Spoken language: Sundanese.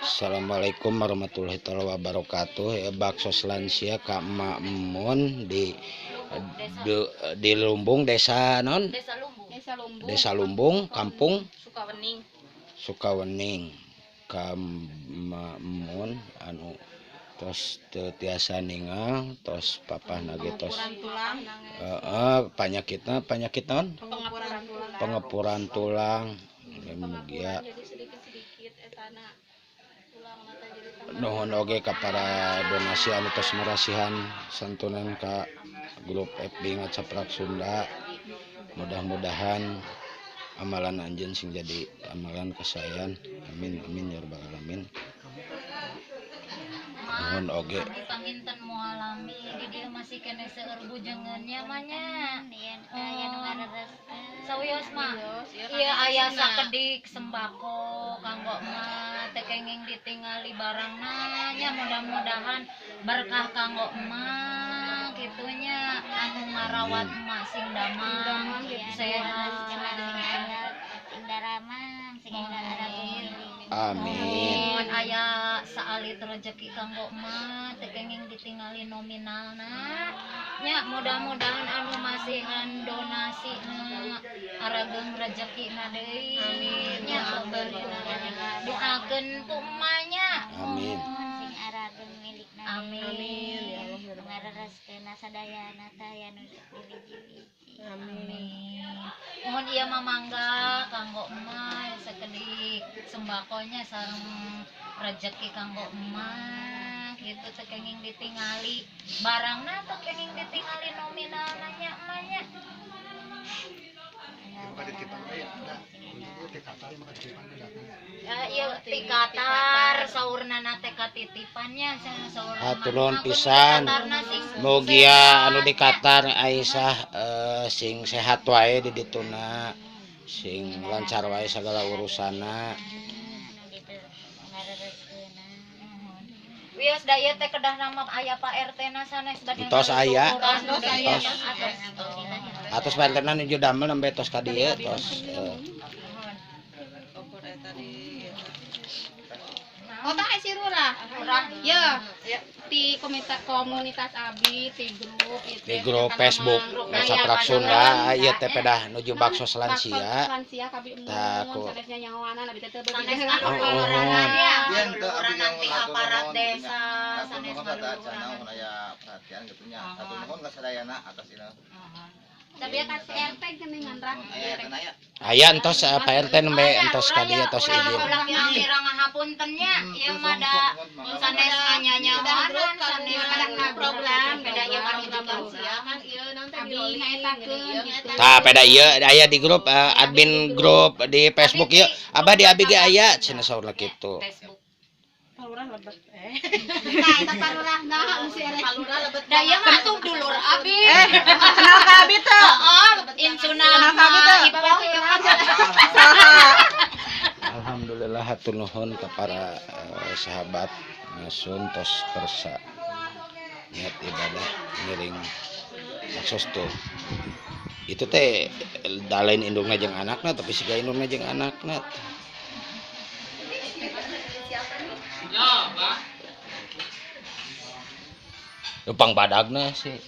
Assalamualaikum warahmatullahi wabarakatuh. Ya, baksos lansia ka Emak Emun di Lumbung, Desa non? Desa Lumbung. Desa Lumbung. Desa Lumbung, Kampung Sukawening. Sukawening. Ka Emak Emun anu tos teu tiasa ningal, tos papahna ge tos tulang. Heeh, panyakitna penyakit naon? Pengepuran tulang. Pengepuran tulang. Mugia jadi sedikit-sedikit etana tulang mata jadi tambah. Nuhun oge ka para donasi anu tos marasihan santunan ka grup FB Ngacaprak Sunda. Mudah-mudahan amalan anjeun sing jadi amalan kasayan. Amin amin ya rabbal alamin. Nuhun oge. Panginten moal lami di dieu masih keneh seueur bujengeun nya mah nya. Aya nu ngarereskeun. Sawios mah. Ieu aya sakedik sembako kanggo emak teu kenging ditingali barangna nya, mudah-mudahan berkah kanggo emak kitu nya, anu ngarawat emak sing damang sehat. Sing daramang, sing ada. Amin. Mohon aya saalit rezeki kanggo emak teu kenging ditingali nominalna nya, mudah-mudahan anu masihan donasi na arageung rezekina deui nya, doakeun ku emak nya. Amin. Sing arageung milikna. Amin. Nu ngarereskeun sadayana teh aya nu dibiji-biji. Amin. Mohon ieu mah mangga kanggo emak sakedik sembakonya sareng rezeki kanggo emak gitu, teu kenging ditingali barangna, teu kenging ditingali nominalna nya emak nya. Ya, ieu ti Qatar saurna teh katitipannya saurna. Hatur nuhun pisan. Mugia anu di Qatar Aisyah sing sehat wae di dituna, sing lancar wae segala urusanna. Anu gitu ngarereskeunna. Wios da ieu teh kedah nama aya Pak RT na sanes bade. Entos aya. Entos aya. Entos. Atos Pak RT na nuju damel nembe tos ka dieu tos. Oh, tak si Rura. Ya, di komunitas Abi, di grup itu. Di grup Facebook Ngacaprak Sunda ieu teh pedah nuju baksos lansia. Lansia kabi emun, Tah, ku. sanesnya nyawanan abi teh teu Sanes berbeda. anu Oh, kalurahan ya, Bian teu kalurahan abdi nanti yang aparat nuhun, desa nya. sanes Hatur nuhun tata kalurahan. acana mun aya perhatian gitu nya. Hatur nuhun ka sadayana atas ieu. Tapi ya kasih RT geuningan ra. Aya teh aya. Aya entos Pak RT nembe entos ka dieu tos izin. Ulah ngira ngahapunten nya, ieu mah da sanes nganyanyawanan, sanes program beda ieu mah nuju lansia kan ieu naon teh abi ngaetakeun gitu. Tah peda ieu aya di grup admin grup di Facebook ieu. Abah di abi ge aya cenah saurna kitu. Facebook. Palurah lebet. Nah, eta palurah nah si RT. Palurah lebet. Da ieu mah tuh dulur abi. Kenal ka abi teu? Heeh, incuna Kenal ka abi teu? Ipoh ieu mah. Alhamdulillah hatur nuhun ka para sahabat ngasun tos kersa niat ibadah ngiring baksos tuh. Itu teh da lain indungna jeung anakna tapi siga indungna jeung anakna. Lupang badagna sih.